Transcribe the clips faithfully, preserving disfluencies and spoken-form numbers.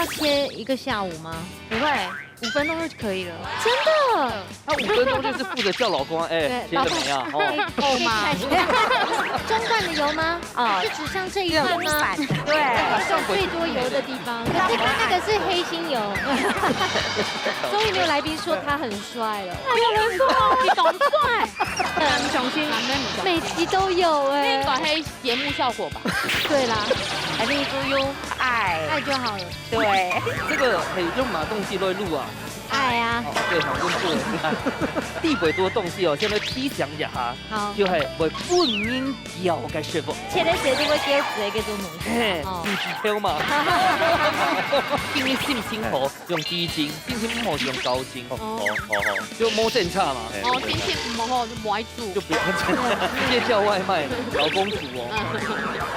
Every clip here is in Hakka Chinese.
切一个下午吗？不会，五分钟就可以了。真的？她五分钟就是负责叫老公啊，哎，对，切了没啊？老公。哦。哦嘛。中段的油吗？哦。是指向这一段吗？这样子。对。上回最多油的地方。那个是黑心油。终于没有来宾说他很帅了。没有人说你懂帅。不相信。每集都有哎。那个黑节目效果吧。对啦，还是就用爱。爱就好了。对。这个，嘿，用嘛东西来录啊？爱啊。哦，对，好像是。地位多东西哦，现在提醒一下哈。好。就系会分人叫个师傅。切个时候就会叫死的这种东西。嘿，哦。你知道吗？今天心情好，用低筋；心情不好，用高筋。哦，哦，哦，就没政策嘛。哎，哦，心情不好就不爱煮。就不要，直接叫外卖，老公煮哦。嗯。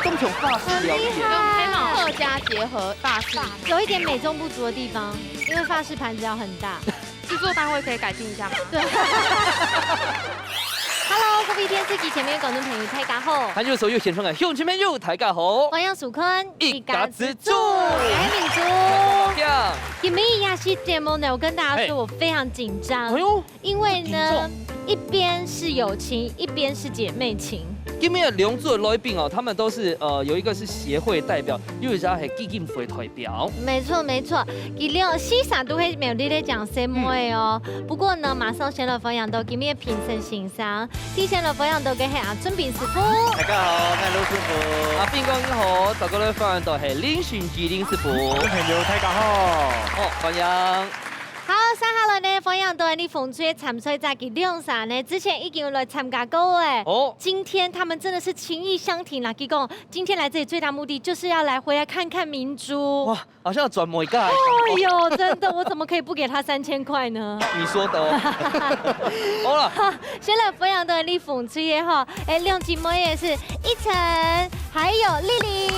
这种法式料理。很厉害。用客家结合法式。有一点美中不足的地方，因为法式盘子要很大。制作单位可以改进一下吗？对。Hello，各位电视机前面的观众朋友，大家好。还有所有现场的乡亲朋友，大家好。我是淑坤，一家之煮。我是明珠。大家好。今天夜市节目呢，我跟大家说，嘿。我非常紧张。哎呦，因为呢，这么紧张。一边是友情，一边是姐妹情。今天的两组的来宾哦，他们都是，呃，有一个是协会代表，又有一家是基金会代表。没错，没错。佢两，四儕都係苗栗个靚細妹哦。嗯。不过呢，马上先来欢迎到今日个评审先生。第一先来欢迎到个係阿俊斌师傅。大家好，我是师傅。阿斌哥你好，再过来欢迎到係林训基林师傅。朋友，大家好。好，欢迎。好，接下来呢，欢迎到你风吹参赛者佢两儕呢，之前已经有来参加过诶。哦。今天他们真的是情意相挺啦，佢讲今天来这里最大目的就是要来回来看看明珠。哇， 好像要转某一个。哎呦，真的，我怎么可以不给他三千块呢？你说的哦。好了。先来欢迎到你风吹的哈，哎，两姊妹也是一晨，还有丽丽。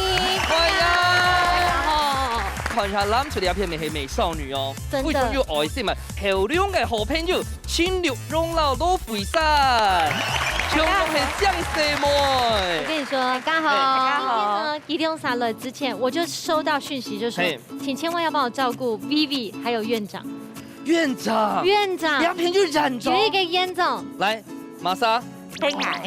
欢迎。然后看一下，蓝色的这片美，美少女哦，真的。非常有爱心嘛，漂亮的好朋友，青绿容老罗慧珊，全部是靚細妹。我跟你说，大家好。今天呢，一定要上来之前，我就收到讯息，就说，嘿。 请千万要帮我照顾 Vivi 还有院长。院长，院长，两片就染着。有一个院长，来，玛莎，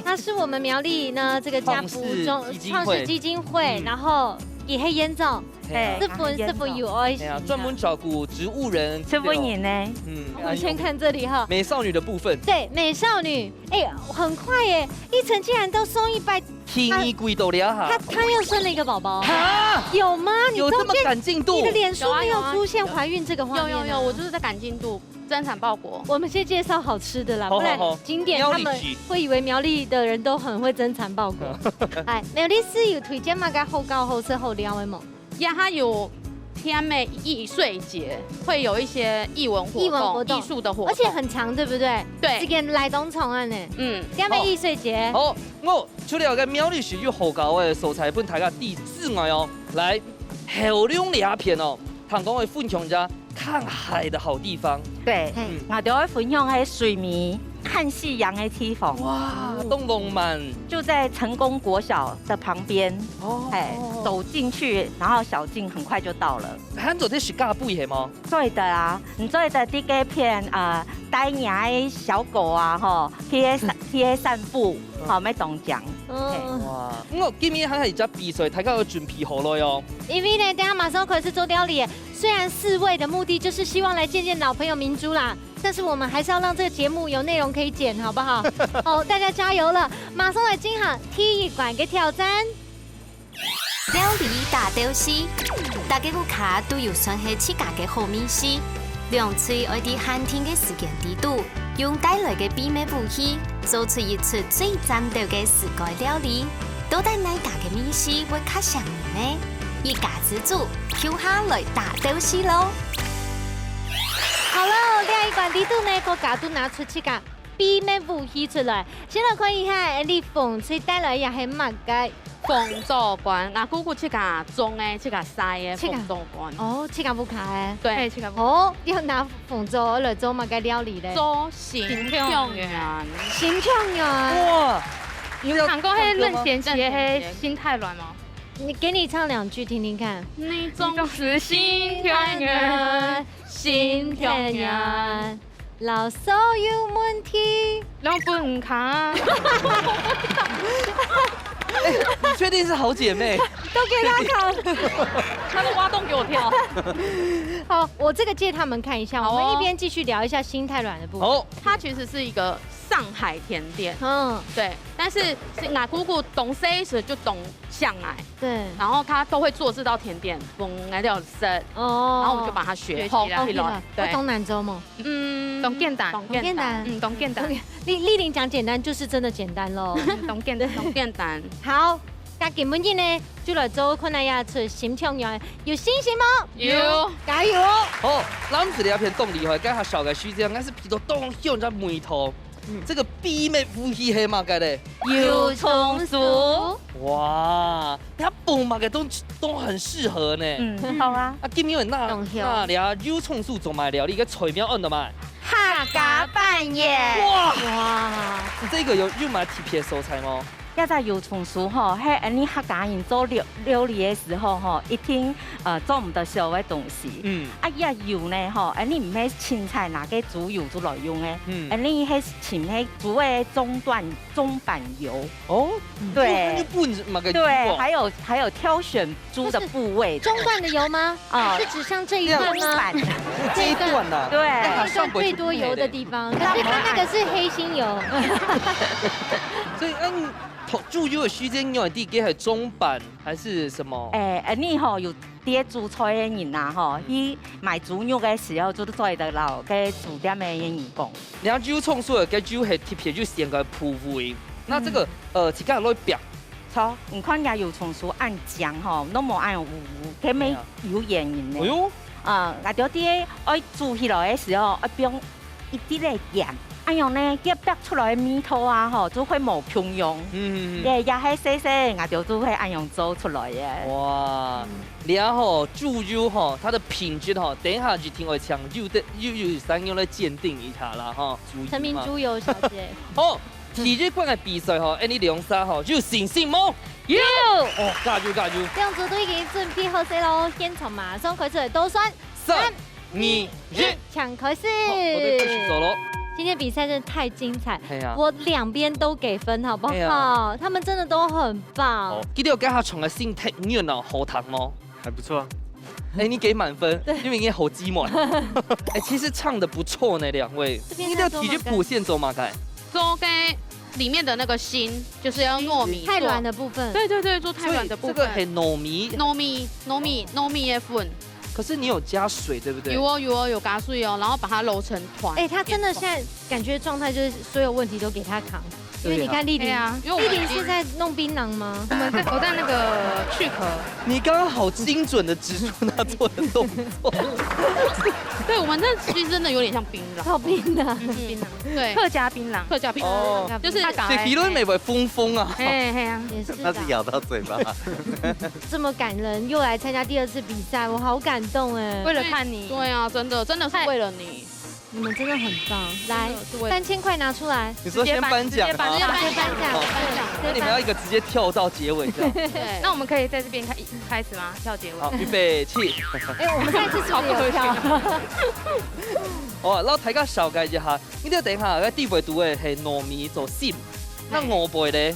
他是我们苗栗呢这个家福中创世基金会，创世基金会，嗯。然后也是院长，嘿，是分，是分有爱心的。哎呀，专门照顾植物人，植物人呢？嗯，我们先看这里哈。美少女的部分。对，美少女，哎，很快耶，一晨竟然都送一百 天意贵到了哈。他，他又生了一个宝宝。哈？有吗？你有这么赶进度？中间，你的脸书没有出现怀孕这个画面啊。有啊，有啊。有，有，有，我就是在赶进度，增产报国。我们先介绍好吃的啦，好，不然好，好。景点他们会以为苗栗的人都很会增产报国。苗栗市有推荐么个好搞、好食、好尞的无？ 呀，它有天美艺术节，会有一些艺文活动、艺文活动，艺术的活动。而且很长，对不对？对。时间来当长啊呢。嗯。天美艺术节。好，好，我除了个苗栗市有好搞个所在分大家知之外哦，来，后龙里下片哦，听讲个分享一下看海的好地方。对，嗯。我就会分享个水沬 看夕阳的地方。哇，东龙门。就在成功国小的旁边，哦，哎，走进去，然后小径很快就到了。还做得是咖啡是吗？对的啊，你做得在这片，呃，带你的小狗啊，吼，去散，去散步，好，没东讲。嗯。哇，我今天还有一只比赛，大家有准备好了哟。因为呢，等下马上开始做料理，虽然四位的目的就是希望来见见老朋友明珠啦， 但是我们还是要让这个节目有内容可以剪，好不好？哦，大家加油了，马上来进行第一关个挑战。料理大斗西，大家屋下都有算系自家个好味緒，兩隊爱在限定个时间里肚，用带来个秘密武器，做出一出最赞斗个自家料理。到底哪家个味緒会较想人呢？一家之煮，共下来大斗西咯！ 好了，这一关里肚呢，各家都拿出自家秘密武器出来。先来看一下，你风吹带来也系么个？凤爪干，啊，姑姑自家种个，自家晒个凤爪干。哦，自家屋下个。对。哎，自家屋下。哦，要拿凤爪来做么个料理嘞？做新汤圆。新汤圆。哇，你要看过那任贤齐的任贤齐的心太软吗？你，给你唱两句听听看。你总是心太软，心太软，老少有问题。让分卡。你确定是好姐妹？都给他考。他都挖洞给我跳。好，我这个借他们看一下，好哦我们一边继续聊一下心太软的部分。好，它其实是一个上海甜点，嗯，对，但是是俺姑姑东西时就东向来，对，然后她都会做这道甜点，崩来料色，哦，然后我们就把它学好好起来。我对，懂南州吗？嗯，懂简单懂懂简单嗯，懂简单。丽丽玲讲简单，就是真的简单喽。懂简单。懂简单。好，那今晡日呢，就来做看下出心跳呀，有信心吗？有，加油！好，藍色這片當厲害，該下小个時間，應該是鼻到當香个味道。嗯這个秘密武器係麼个咧？油蔥酥。哇，你看放麼个都都很適合呢。嗯，好啊。啊，今日那當香那這油蔥酥做麼个料理？个菜名安到麼个？客家粄圓。哇，哇，這个有有麼个特別所在無？這隻油蔥酥吼，係恁呢客家人做料料理个時候吼，一定呃做毋得少个東西。嗯，啊，這油呢吼，恁呢毋係清彩拿个豬油出來用个，嗯恁呢係清係豬个中段中板油。哦，對你不麼个對，油哦還有還有挑選豬的部位。中段的油吗？啊是指像这一中段吗？板。這一段呐，對那它这一段最多油的地方，可是它那个是黑心油。所以嗯，頭煮油个時間，你愛知佢係中板還是什麼？誒，恁呢吼有啲煮菜个人啊吼，去買豬肉个時候，就做得摎該豬店个人講。然後油蔥酥个油係特別有鮮个部位，那這个呃，自家來煸炒。你看人家油蔥酥恁靚吼，都無恁烏烏，佢乜有原因个。哎喲，啊，𠊎兜啲愛煮起來个時候，愛放一滴个鹽，恁樣呢，佢煸出來个味道啊吼，就會無共樣。嗯，也也係細細，𠊎兜就會恁樣做出來个。哇，然後豬油吼，它的品質吼，等一下一定會請油的油油師傅來鑑定一下啦哈。陳明珠油小姐，好，第一關个比賽吼，哎，你兩儕吼有信心無？有，哦，加油加油！兩組都已經準備好勢咯，現場馬上開始來倒算，三、二、一，搶開始。好，我的開始走咯。今天比賽真的太精彩，哎呀，我兩邊都給分好不好？哎呀他們真的都很棒。哦，記得有跟他唱个心太軟哦，好聽哦。還不錯啊。哎，你給滿分，因為你好寂寞。哎，其實唱得不錯呢，兩位。這邊你的體育表現做麼个？做个裡面的那個心，就是要糯米做太軟。的部分，對對對，做太軟的部分。所以這个係糯米，糯米糯米糯米个粉，可是你有加水，對不對？有哦有哦有加水哦，然後把它揉成團。哎，他真的現在感覺狀態就是所有問題都給他扛，因為你看麗玲，對啊，因為我們已經麗玲是在弄檳榔嗎？我們在我在那個去殼。你剛剛好精準的指出他做的動作。對，我們這其實真的有點像檳榔。好檳榔，嗯，對，客家檳榔。客家檳榔，哦，就是他搞這皮都沒有風風啊。嘿嘿啊，也是那是咬到嘴巴。這麼感人，又來參加第二次比賽，我好感動哎！為了看你。對啊，真的真的是為了你，你們真的很棒，來真的是為了三千塊拿出來，你說先頒獎嗎？直接頒獎直接頒獎，好，那你們要一個直接跳到結尾這樣。對，那我們可以在這邊開一開始嗎？跳結尾。好，預備起。哎，我們上一次是不是有跳？哦，然後大家紹介一下，你這等一下該底背肚个係糯米做心，那外背咧？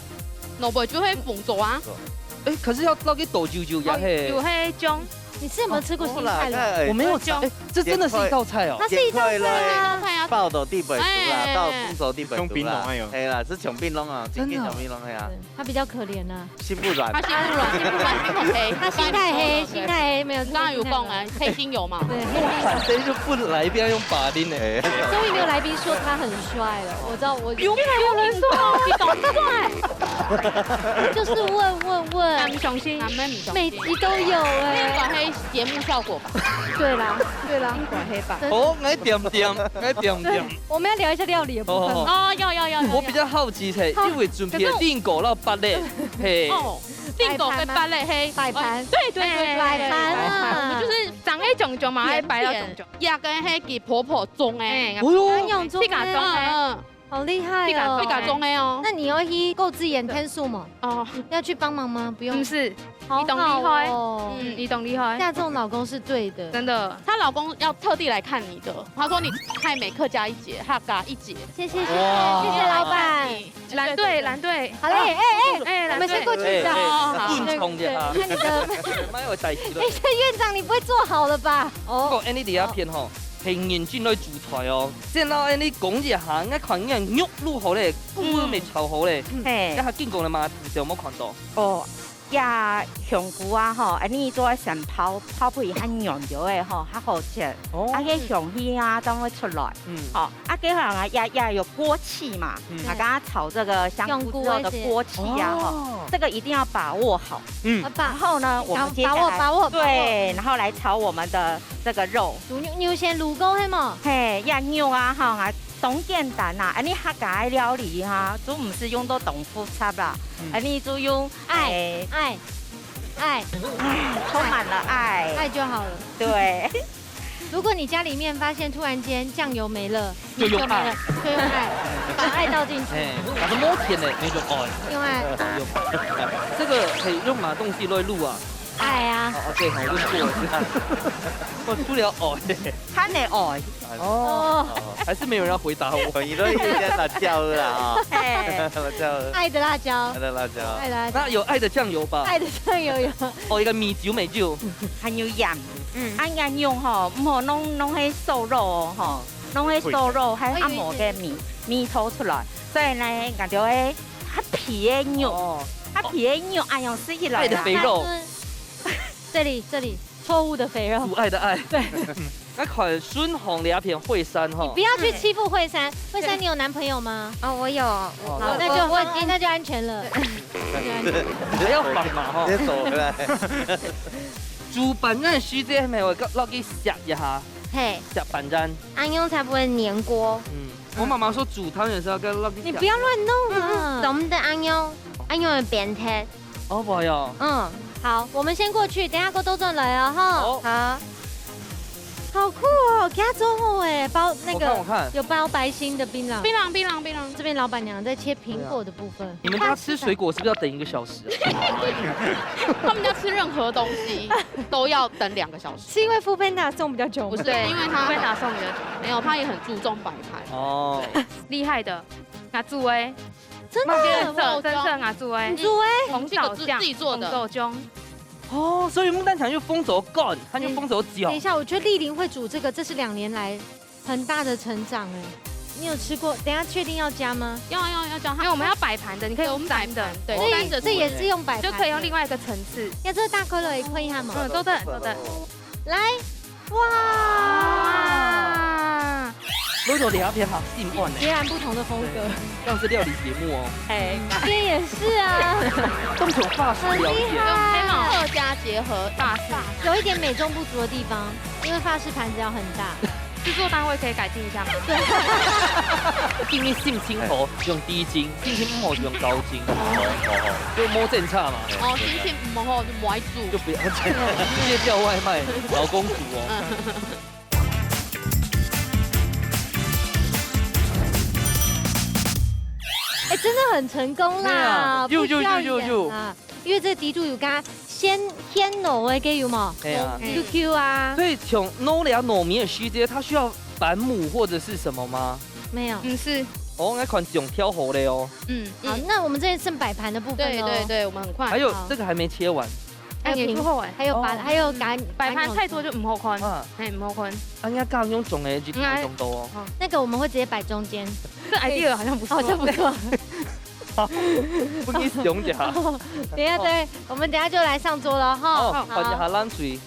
外背就會紅棗啊，哎，可是要落去倒油油也有係。黑椒。你是有沒有吃過心太軟？好啦，我沒有吃，哎，這真的是一道菜哦。它是一道菜啊，對啊，包到底背肚啦，哎包紅棗底背肚啦。用檳榔哎喲。哎啦，是像檳榔啊，真的哦真的像檳榔哎呀，它比較可憐啊，心不軟他。心不軟，心不軟，心很黑，它心太黑，心太黑，沒有。你剛剛有講哎，黑心油嘛，那我反正就不來，一定要用把令呢。哎，終於沒有來賓說他很帥了，我知道我有沒有人說你懂帥？就是問問問，你相信？咱們你懂。每集都有哎，那個黑節目效果吧。對啦對啦，應該係吧。哦，愛點點，愛點點。我們要聊一下料理的部分哦嗎？哦，要要要要。我比較好奇係，因為準備了蘋果摎芭樂，嘿，哦，蘋果跟芭樂黑擺盤，對對對，擺盤啊，我們就是長黑種種嘛，還擺到種種。這個係給婆婆種的，哎，哦喲，哪有種自家種啊？的。嗯，好厲害哦！你家中的哦。那你要去幼稚園看樹吗？哦，要去帮忙吗？不用。不是，好好哦。你懂厉害。嗯，你懂厉害。嫁这种老公是对的。真的，她老公要特地来看你的。他说你太美，客家一姐，客家一姐。谢谢谢谢哇谢谢老板。蓝队，蓝队。好嘞，哎哎，哎，我们先过去一下。哎哎哎，好好好。不冲的哈。对对对，看你的。蛮有代志的。哎，这院长你不会做好了吧？哦。不过，哎，你底下片吼，很认真来煮菜哦。这老哎，你讲一下，我看你肉卤好嘞，菇也炒好嘞。嗯。嘿。那他进攻了吗？有没有看到？哦，呀，香菇啊吼，哎，你做先泡，泡配一下軟油的吼，还好吃。哦。啊，那香气啊，都会出来。嗯。好，啊，给好啊，也也有锅气嘛，嗯。啊，刚刚炒这个香菇之后的锅气啊，香菇那些。吼，哦。这个一定要把握好。嗯。把然后呢，我们接下来把握把握把握。对，然后来炒我们的这个肉。你你有先卤过是吗？嘿，呀，肉啊，哈，啊，当简单呐，啊，你客家的料理哈，都不是用到当复杂啦，嗯。啊，你就用爱，哎，爱，爱，充满了爱。爱就好了。对。如果你家里面发现突然间酱油没了，就用爱。米酒没了，就用爱，把爱倒进去。哎，假设没钱呢，那就用爱。用爱。用爱。这个可以用嘛东西来录啊？爱啊。哦，哦，对，好，我就过了。我除了爱。还得爱。哦，还是没有人要回答我。你都一直在辣椒了啊。嘿。辣椒。爱的辣椒。爱的辣椒。爱的辣椒。那有爱的酱油吧？爱的酱油有。哦，一个米酒美酒。还有盐。嗯。啊，人用吼，毋好弄，弄个瘦肉哦，吼，弄个瘦肉，还按摩个味，味道出来。所以呢，感觉哎，它皮的肉，哦。它皮的肉，哎呦，吃起来啦。爱的肥肉。这里，这里，错误的肥肉。阻碍的爱。对。那款孙红的那片惠山哈。你不要去欺负惠山，惠山，你有男朋友吗？哦，我有，我，哦，我，那就，我，我已经，那就安全了。那就安全了。你不要反嘛哈。直接走回来。煮饭个时节，係咪會落去煠一下？嘿。煠飯砧。恁樣才不會黏鍋。嗯，我媽媽說煮湯也是要跟落去煠。你不要亂弄啊。嗯，嗯，懂得恁樣，恁樣會變態。哦，不會哦。嗯，好，我们先过去，等一下过兜转来哦，哈。好。好。好酷哦，给他做好哎，包那个我看，我看。有包白心的槟榔。槟榔，槟榔，槟榔。这边老板娘在切苹果的部分。你们家吃水果是不是要等一个小时啊？他们家吃任何东西都要等两个小时。是因为 Foodpanda 送比较久吗？不是，对，因为他 Foodpanda 送比较久。没有，他也很注重摆盘。哦。对。厉害的，拿住哎。真的，真的，真的拿住哎。你煮哎？红枣酱，自己做的。红豆酱。哦，所以木炭强就风走干，它就风走脚。等一下，我觉得丽玲会煮这个，这是两年来很大的成长哎。你有吃过？等一下确定要加吗？要要要加，因为我们要摆盘的，你可以用对，我们摆盘，对，所以这也是用摆盘的。就可以用另外一个层次。要这个大颗粒也可以哈吗？嗯，都对，都对。来，哇！哇！滷到這片哈，心安呢。截然不同的风格。對，像是料理節目哦。哎，这边也是啊。都从法式料理啊。很厉害。客家结合法式。有一点美中不足的地方，因为法式盘子要很大。制作单位可以改进一下吗？对。今日心情好，用低筋；心情毋好，用高筋。哦，哦，哦。就無爭差嘛。哦，心情毋好就莫煮。就不要，直接叫外卖，老公煮哦。哎，真的很成功啦，对啊，不需要演啦。有，有，有，有，有。因为这底肚有加鲜，鲜糯个，有无？哎呀。Q Q啊。所以像滷這糯米个時節，它需要砝母或者是什麼嗎？没有。毋係。哦，那款種挑好了哦。嗯，好，嗯。那我们这边剩摆盘的部分咯。对，对，对，我们很快。还有，好。这个还没切完。哎，还有苹，也不好哎。还有把，哦。还有橄，摆盘太多就毋好看。橄榄。啊。哎，毋好看。啊，应该这样用种的，一定要种多哦。嗯，哎。哦。那个我们会直接摆中间。这idea好像不错。好像不错。好，分你想一下。等一下，哦。对，我们等一下就来上桌了哈。哦，好。换一下冷水。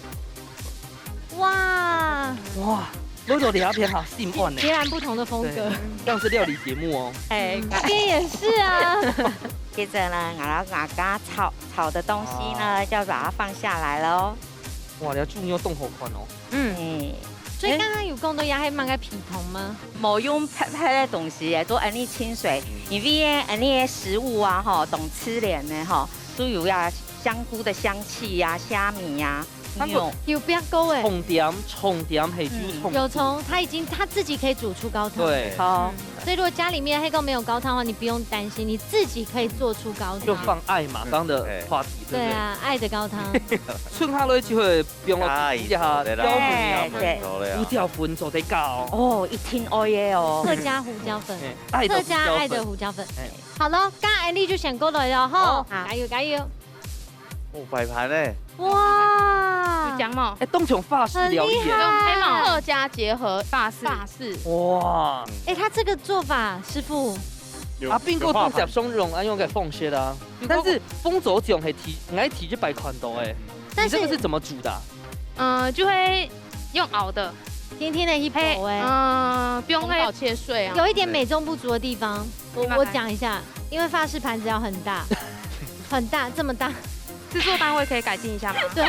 哇。哇，滷到這片哈，心安呢。截然不同的风格。对，像是料理节目哦。哎，嗯，这边也是啊。接着呢，然后拿刚刚炒，炒的东西呢，哦。就要把它放下来了哦。哇，你要注意要动火看哦。嗯。哎。所以刚刚有讲到也还蛮个皮筒吗？无用别，别个东西来做恁呢清水，嗯。因为恁呢个食物啊，吼，当自然个吼，都有呀香菇的香气呀、虾米呀，它有，有煸过哎。重点，重点系有重。嗯。有虫，它已经，它自己可以煮出高汤。对。好。嗯。所以如果家裡面黑狗沒有高湯的話，你不用擔心，你自己可以做出高湯。就放愛馬上的話題，對不對？對啊，愛的高湯。剩下來就會放落去一下，加一點胡椒粉，對。胡椒粉做得搞。哦，一定愛的哦。客家胡椒粉，哎，愛的胡椒粉。客家愛的胡椒粉。哎。好了，剛剛Andy就選過來了哈，好。加油加油！哦，擺盤呢？哇，有講無？哎，當像法式料理耶。很厲害。客家結合法式。法式。哇。哎，他這個做法，師傅，有，阿斌哥有畫盤。當接上用，啊，用个方式啊。但是鳳爪醬係第，𠊎第一擺看到哎。但是你這個是怎麼煮的啊？呃，就會用熬的。甜甜的一口哎。嘿，嗯，不用太，紅棗切碎啊。有一點美中不足的地方，我，我講一下，因為法式盤子要很大，很大，這麼大。製作單位可以改進一下嗎？對。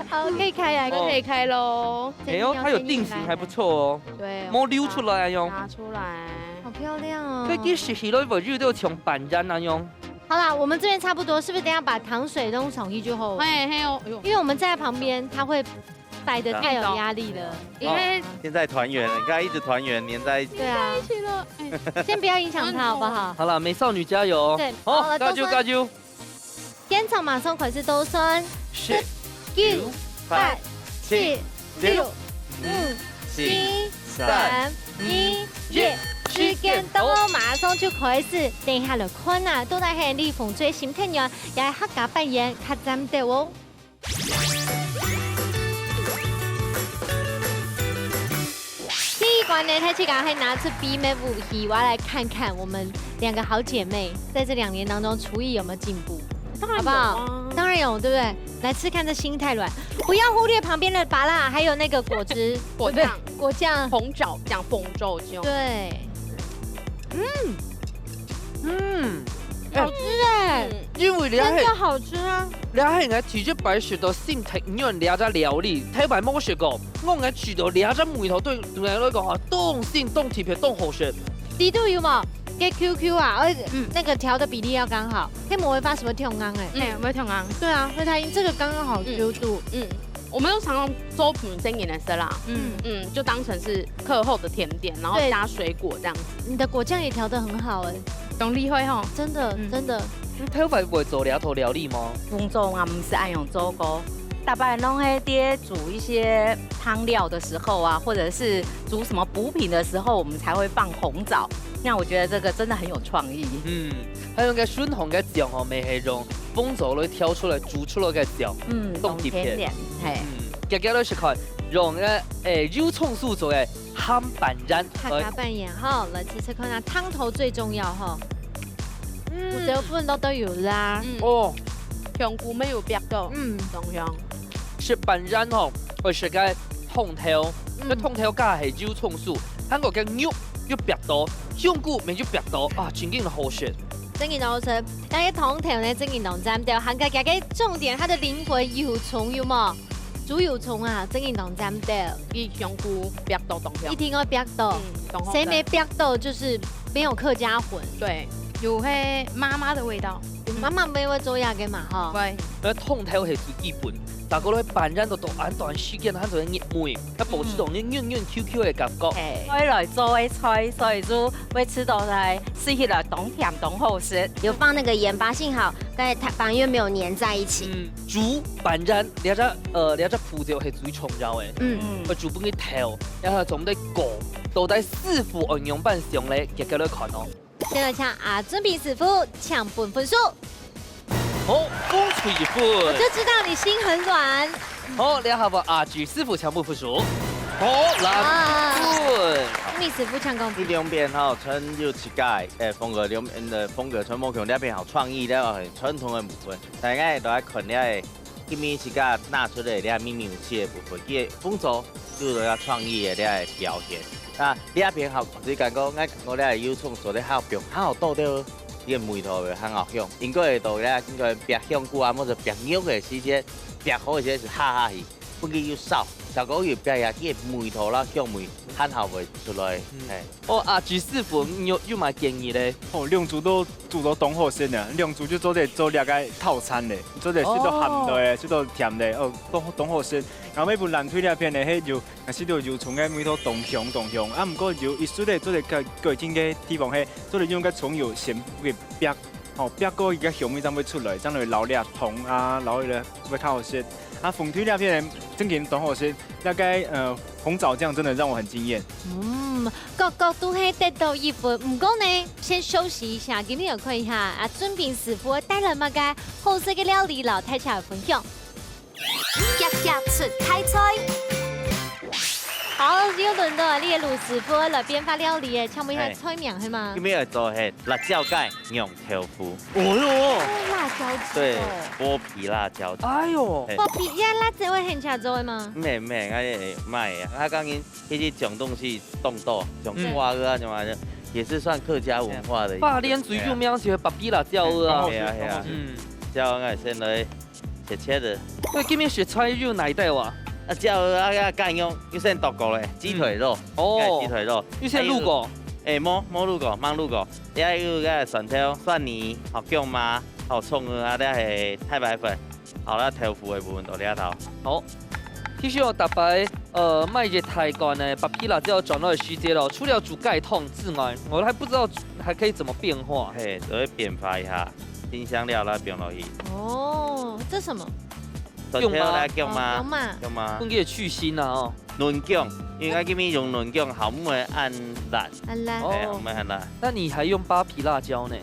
好，可以開了，可以開嘍。哎呦，它有定型，還不錯哦。對，沒流出來啊，用。拿出來。好漂亮哦。佢其實起來會有點像粄圓那樣。好啦，我們這邊差不多，是不是等一下把糖水弄上去就好了？嘿，嘿哦，哎呦。因為我們站在旁邊，它會擺得太有壓力了。因為現在團圓了，你看一直團圓黏在一起。對啊。黏在一起了，哎。先不要影響它，好不好？好了，美少女加油哦。對，好，好了，加油，加油。現場馬上開始倒算。十、九、八、七、六、五、四、三、二、一，時間到，馬上就開始。等一下來看啊，到底係你紅隊心太軟，也係客家粄圓較讚兜哦。 第一關呢，大家還拿出秘密武器，我要來看看我們兩個好姐妹在這兩年當中廚藝有沒有進步，當然有啊。好不好？當然有，對不對？來吃看這心太軟，不要忽略旁邊的芭樂，還有那個果汁，果醬，果醬。紅棗，講紅棗醬。對，嗯，嗯，好吃哎，嗯。因為你還真的好吃啊。 你係𠊎第一擺食到心太軟這隻料理，頭擺無食過。𠊎，𠊎食到這隻味道，對，對𠊎來講哈，當新、當特別、當好食。底肚有無？該Q Q啊，而且，嗯。那個調的比例要剛好，該無會發什麼跳缸哎。嗯，無會跳缸。對啊，所以它這個剛剛好Q度。嗯，我們都常用做本身的色啦，嗯。嗯，就當成是課後的甜點，然後加水果這樣子。對。你的果醬也調得很好哎。當厲害吼。真的，嗯。真的。 你頭擺會做這道料理嗎？紅棗𠊎毋識恁樣做過，大半攏係在煮一些湯料的時候啊，或者是煮什麼補品的時候，我們才會放紅棗。那我覺得這個真的很有創意。嗯，還有該酸紅个醬吼，乜係用紅棗來調出來、煮出來个醬，嗯，當特別。當甜點，嘿。嗯，遽遽來食看，用該，誒，油蔥酥做个鹹粄圓。客家粄圓吼，來試試看啊，湯頭最重要吼。 嗯。五十分都都有啦。嗯。哦。香菇乜有煏到，嗯。當香。食粄圓吼，愛食个湯頭，嗯。該湯頭加係油蔥酥，還過該肉又煏到，香菇乜又煏到，啊，真經好食。真經好食，該个湯頭呢，真經當讚兜，還過佢个重點，它的靈魂油蔥有無？ 豬油蔥啊，真經當讚兜。佢香菇煏到當香。一定愛煏到，嗯，當好食。誰沒煏到就是沒有客家魂。對，有該媽媽的味道。有媽媽乜會做這个嘛，吼。會。該湯頭係最基本，大家來粄圓都當恁短時間，還做得入味，佢保持到你軟軟Q Q个感覺。嘿。愛來做个菜，所以就會食到來，食起來當甜當好食。有放那個鹽，發現好，該它反而沒有黏在一起。嗯。 煮粄圓，這隻，呃，這隻步驟係最重要个。嗯。愛煮分佢透，然後做得過，到底師傅愛仰般上咧，遽遽來看哦。先來請阿俊斌師傅，請分分數。好，紅隊一分。我就知道你心很軟。好，這下換阿志師傅請分分數。好，六分。俊斌師傅請講。這兩片吼，全有自家个，誒，風格，兩片个風格全無共，這片好創意，這片傳統个部分。 大家都愛看這个，今晡日自家拿出來這秘密武器个部分，佢个動作就有這創意个這个表現。啊，這片好，你感覺，𠊎感覺這个油蔥酥个好放，好多兜，佢个味道會很好香。應該會到這，應該煏香菇啊，或者煏肉个時間，煏好个時間是哈哈氣，分佢又燒。燒過油煏啊，佢个味道啦，香味，還好會出來。嗯。嘿。哦，啊，朱師傅，你有，有麼建議咧？哦，兩組都煮到當好食呢，兩組就做得做這個套餐咧，做得食到鹹个，哦。食到甜个，哦，當，當好食。然後尾盤藍隊這片呢，係有，啊，食到油蔥个味道當香，當香。啊，毋過有一息咧，做得改，改進个地方係，做得用个蔥油先給煏 哦，煏過佢个香味正會出來，正會撈這糖啊，撈這會較好食。啊，紅隊這片正經當好食，那個，呃，紅棗醬真的讓我很驚豔。嗯，各各都係得到一分。毋過呢，先休息一下，今日來看一下啊，俊斌師傅帶來麼个好食个料理摎大家分享。 遽遽出大菜。好，又輪到這個盧師傅來變化料理耶，請問一下，嘿。菜名係嗎？今日愛做係辣椒雞釀豆腐。哦喲。哦，辣椒雞哦。對，剝皮辣椒。哎喲。嘿。剝皮，這辣椒會很赤做个嗎？毋係，毋係，哎，毋係，佢講緊 其實種東西種多，種嗯。瓜啊什麼的，也是算客家文化的一個。花蓮最有名就係剝皮辣椒啊。對啊，對啊。嗯。這樣啊，先來切切仔。對，今日食材有哪一道啊？啊，這啊，啊，雞肉，有先剁過咧，雞腿肉，嗯。哦。哎，雞腿肉。有先滷過？哎，無，無滷過，吂滷過。這有个蒜頭、蒜泥、好薑嫲、好蔥啊，這係太白粉。 好啦，豆腐个部分到這頭。好，其實哦，逐擺，呃，買一大罐个剝皮辣椒轉來時節咯，除了煮雞湯之外，我還不知道還可以怎麼變化。嘿，就會變化一下，辛香料啦放落去。哦，這什麼？蒜頭啦，薑嫲。薑嫲。哦，薑嫲。薑嫲。分佢去腥啊，哦。嫩薑，因為今日用嫩薑，好毋會恁辣。恁辣。哦。嘿，好毋會恁辣。那你還用剝皮辣椒呢？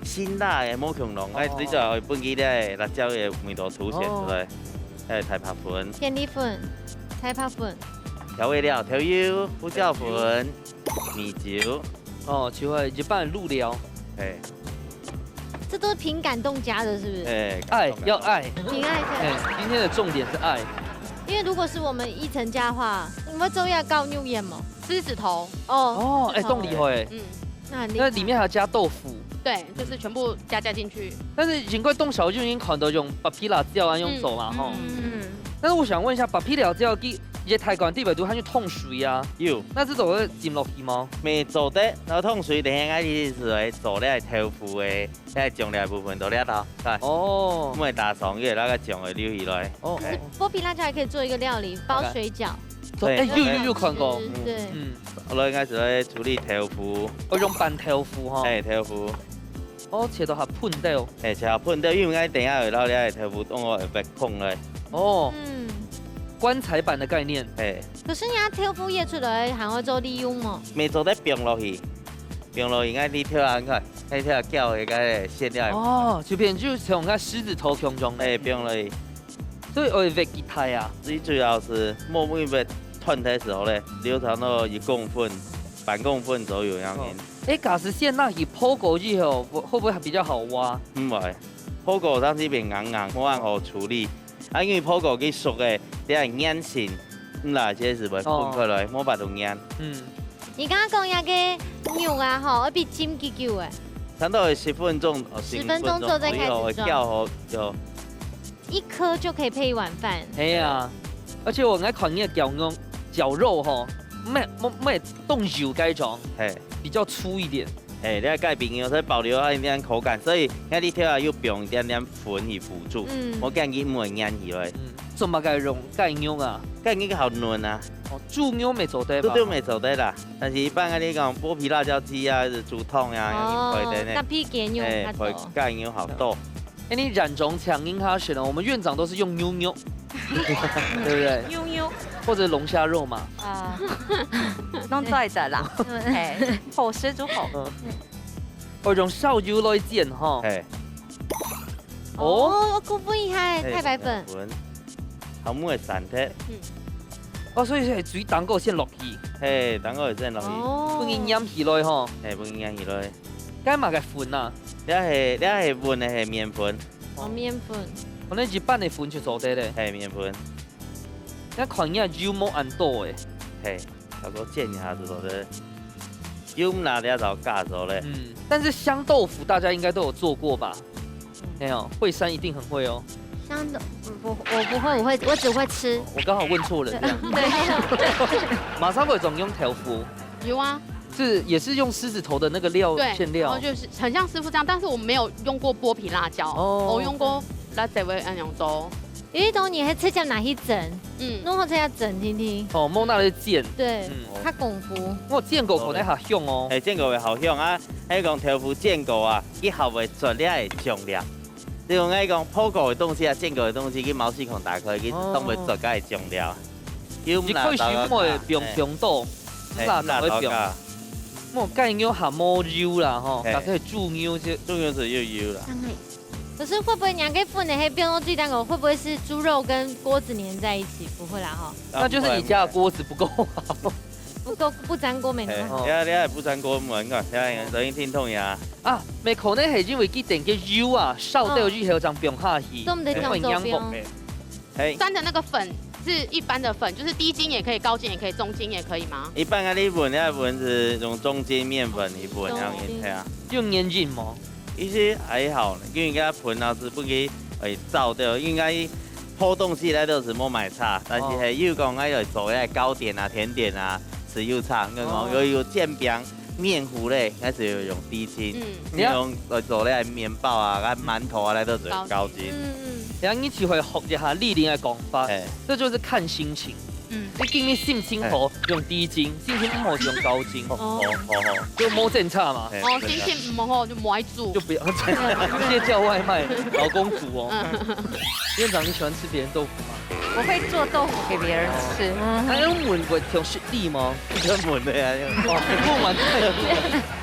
辛辣个，無共樣，哦。哎，最主要愛分佢个辣椒个味道凸顯出來。哦。哎，太白粉。片栗粉，太白粉。調味料，豆油、胡椒粉、米酒。哦，就係一般个滷料。哎。這都是憑感動加的，是不是？哎，愛，感動，要愛。感動。憑愛加。哎，今天的重點是愛。因為如果是我們一成加的話，你會做一個高油鹽嗎？ 獅子頭。哦，哦，哎，獅子頭。當厲害哎。嗯。那很厲害。那裡面還要加豆腐。對，就是全部加，加進去。但是應該當少就已經看到用剝皮辣椒啊，用做嘛，嗯，吼。嗯。但是我想問一下，剝皮辣椒佢，佢个大罐底背肚還有燙水啊？有。那這種會浸落去嗎？無做得，然後燙水等下𠊎意思係做這豆腐个，該醬料部分都這道，來。哦。毋會打爽，因為那個醬會流起來。哦，哎。哦。剝皮辣椒還可以做一個料理，包水餃。OK。做，對，哎，有，有，有看過。對。嗯。對。嗯。 好了，應該係來處理豆腐。哦，用粄豆腐吼。哎，豆腐。哦，切到較粉掉。哎，切到粉掉，因為𠊎等下會摎這个豆腐當做會煏炕个。哦。嗯。棺材板的概念。哎。可是你啊，豆腐挖出來還會做利用嗎？無做得放落去，放落去，𠊎你挑啊，你看，𠊎挑啊，攪一個餡料。哦，就變就像該獅子頭共樣。哎，放落去。 所以愛挖幾大啊？最主要係莫因為斷忒時候咧，留長到一公分、半公分左右樣哦。哎，假使先拿去泡過以後，會，會不會還比較好挖？毋會，泡過當時變硬硬，無恁好處理。啊，因為泡過佢熟个，這樣黏性，嗯啦，這係會分開來，哦。無法度黏。嗯。你剛剛講那個肉啊，吼，愛被浸幾久誒？差不多十分鐘，哦，十分鐘之後再開始裝。以後攪好就 一顆就可以配一碗飯。係啊，而且𠊎看你个絞肉，絞肉吼，毋係，毋係，毋係當幼該種，嘿。比較粗一點。嘿，你个雞髀肉係保留它一點口感，所以𠊎裡頭啊有放一點點粉去輔助，嗯。無驚佢毋會黏起來。嗯，做麼个用雞肉啊？雞肉好嫩啊。哦，豬肉無做得吧？豬肉無做得啦，但是一般𠊎俚講剝皮辣椒雞啊，還係豬湯啊，哦，用配的呢。搭配雞肉較多。嘿，配雞肉好多。 哎，你染種強硬哈選哦，我們院長都是用牛肉，對不對？牛肉。或者龍蝦肉嘛。啊，攏做得啦，嘿，好食就好。嗯。哦，用燒油來煎哈。嘿。哦。哦，顧問厲害，嘿，太白粉。太白粉。好，毋會散忒。嗯。哦，所以係水當過先落去。嘿，當過先落去。哦。分佢黏起來吼。嘿，分佢黏起來。該麼个粉啊？這係，這係搵个係麵粉。 哦，麵粉。可能一般个粉就做得咧。嘿，麵粉。該看起來油無恁多誒。嘿，差不多煎一下就做得。油毋拿了就加做咧。嗯，但是香豆腐大家應該都有做過吧？嗯。沒有，惠珊一定很會哦。这样的，我不，我不会，我会，我只会吃。我刚好问错人这样。对，马上会总用豆腐，有啊，是也是用狮子头的那个料对，馅料。然后就是很像师傅这样，但是我没有用过剥皮辣椒，哦我用过辣椒味按样做。有一种你还吃起来拿去蒸，嗯，弄好这样蒸听听。哦，莫那个煎。对，嗯它功夫。我煎过可能还香哦。哎，煎过会好香啊，还有讲豆腐煎过啊，佢还会做了个酱料。你讲爱讲泡过的东西啊，煎过的东西，佢毛细孔打开，佢哦当会做个酱料。有你可以选莫会放放多，哎，辣椒会放。辣椒啊，莫盖肉还莫油啦吼，嘿打开猪油就重要是又油了。可是会不会你还可以放点黑变肉鸡蛋糕？会不会是猪肉跟锅子粘在一起？不会啦哈。那就是你家的锅子不够好。不够不粘锅没拿哎，好。你看，你看，不粘锅门个，你看，所以听筒呀。啊，没可能是因为佢等个油啊，烧掉以后正放下去，所以我们得会放周边哦黏黏的。哎，沾的那个粉是一般的粉，就是低筋也可以，高筋也可以，中筋也可以吗？一般个你粉，你粉是用中筋面粉，你粉，然后你睇下。用黏性吗？其实还好，因为人家粉啊是不给哎燥掉，应该泡东西来都是莫买差，但是哦嘿，又讲哎有做个糕点啊、甜点啊，是有差，跟讲哦有有煎饼、面糊类，还是有用低筋，嗯，你用呃做个面包啊、跟馒头啊，那都是高筋。嗯然后你就会学一下丽玲的讲法，哎，这就是看心情。嗯，你今天心情好用低筋，心情不好用高筋，哦哦哦，就莫煎差嘛。哎哦，心情唔好就莫煮就。不要直接叫外卖，老公煮哦。嗯，院长，你喜欢吃别人豆腐吗？我会做豆腐给别人吃。哎，我问过同事弟吗？专门的呀，哦，问完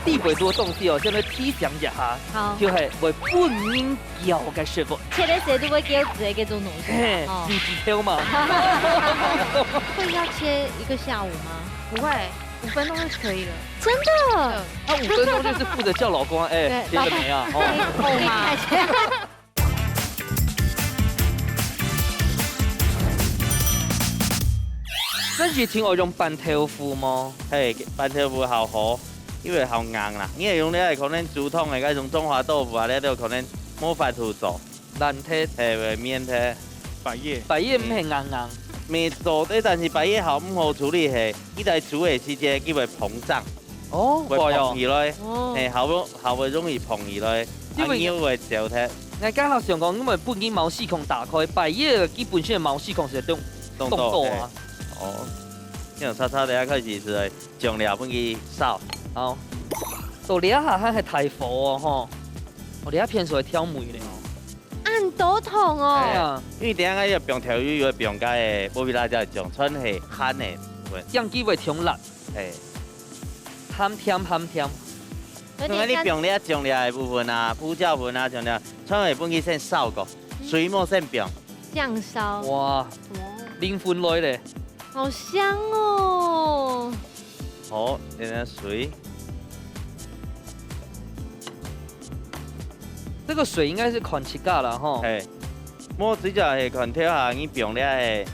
地位多东西哦，现在提醒一下，好，就系会分人叫个师傅。切个时都会给我指一个这种东西。嘿，哦你几条嘛？会要切一个下午吗？不会，五分钟就可以了。真的？他五分钟就是负责叫老公，哎，对切了没啊？哦，可以吗？那以前我用板豆腐吗？嘿，板豆腐好好，因为好硬啦。你系用咧可能竹筒个，该种中华豆腐啊，你都可能无法度做，烂铁，嘿，会面的。百叶，百叶毋系硬硬。没做的，但是百叶好毋好处理嘿，你在煮的时节，佢会膨胀，哦，会膨起来，哦嘿，好不好会容易膨起来，因为啊，肉会焦脱，我刚好想讲，因为本身毛细孔打开，百叶基本上毛细孔是动动到啊。哦，你用叉叉等下开始是来酱料分佢烧，好，到这下还系大火哦吼，我这下片手会挑梅咧。恁多桶哦。哎呀，因为等下要放调油，要放个个玻璃辣椒酱，全系咸的，酱基会挺辣，嘿。咸甜咸甜。有因为你点像放了酱料的部分啊，胡椒粉啊，酱料，全系分佢先烧过，水莫先放。酱烧，哇，灵魂来咧。好香哦。好，等下水，这个水应该是款起价了哈。嘿，我主要系看调下你放了个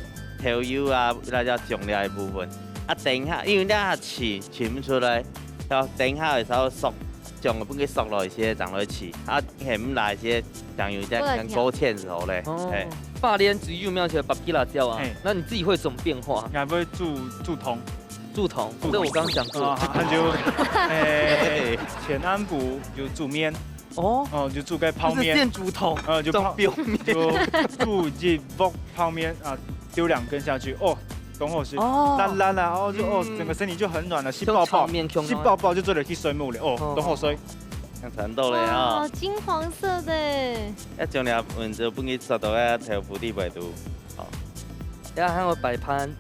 调油啊，辣椒酱料的部分。啊，等下，因为你下试试毋出来，要等下会稍微熟，酱分佢熟落一些，正来试。啊，你系毋辣一些，酱油再跟勾芡就好咧。哦嘿，，八连只有没有起来八吉辣椒啊嘿？那你自己会怎么变化？你还会煮煮汤煮汤，这我刚刚讲过。啊，还有，哎，全安补有煮面，哦，哦，就煮个泡就是面，现煮汤，呃，就泡装表面。就煮一鑊泡面啊，丢两根下去，哦，当好食。哦烂烂啊，哦，就哦，嗯整个身体就很软了，食就饱饱，泡面胸食饱饱就做得去睡目了，哦哦，当好睡。像蚕豆咧啊哦，，金黄色的。要酱料，嗯，就分佢熟到个豆腐底背肚。好，然后还有摆盘。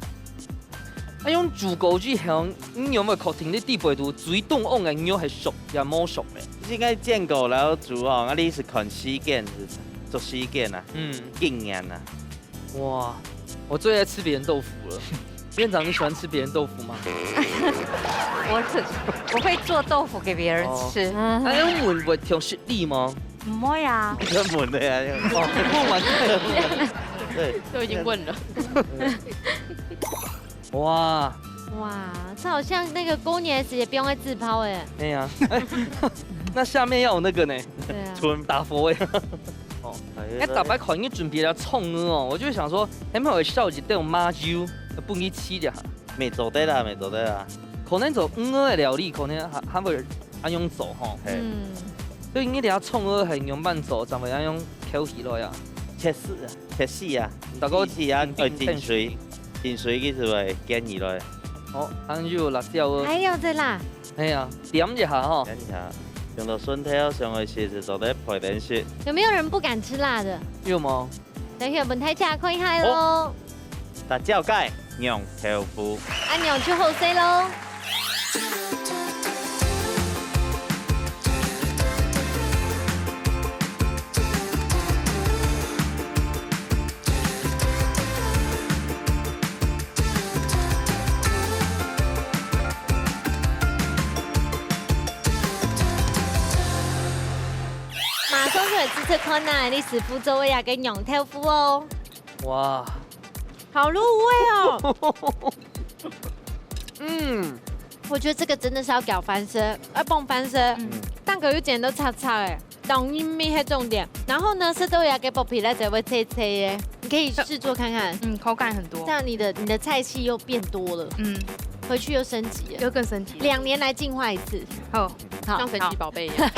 哎，用煮过之后，你有没有确定你底背肚最冻旺的肉系熟也冇熟咧？应该煎过然后煮哦，啊，你是看时间，是做时间啊，嗯，经验啊。哇，我最爱吃别人豆腐了。院长，你喜欢吃别人豆腐吗？我只我会做豆腐给别人吃。哎，用问过同事弟吗？唔会啊，专门的呀，哦，问完。对，都已经问了。哇，哇，这好像那个过年的时节不用再自抛哎。哎呀，哎，那下面要有那个呢，对啊。春打佛哎。哦，哎，逐擺看你準備了蔥魚哦，我就會想說，係毋係會燒一兜麻油，分佢試一下？無做得啦，無做得啦。可能做魚个料理，可能還，還會恁樣做吼。嘿。嗯。所以你這蔥魚係仰般做，正會恁樣剾起來啊？切絲啊，切絲啊，大概切絲啊，定，愛浸水，定，浸水佢就會堅起來。哦，還有辣椒哦。還有這啦。 係啊，點一下吼。等一下，用到蒜頭上去時，就做得配點食。有沒有人不敢吃辣的？有嗎？等一下，分大家看一下哦。辣椒雞、釀豆腐。恁樣就好勢咯。馬上就來試試看啊，你師傅做个這個釀豆腐哦。哇，好入味哦。嗯，我覺得這個真的是要攪番薯，要傍番薯，嗯，蛋殼又剪到叉叉哎。 當然味係重點。然後呢，食到這個剝皮辣椒會脆脆的，你可以試做看看。嗯，口感很多。這樣你的，你的菜系又變多了，嗯，回去又升級了。又更升級了。兩年來進化一次。好，好，像神奇寶貝一樣。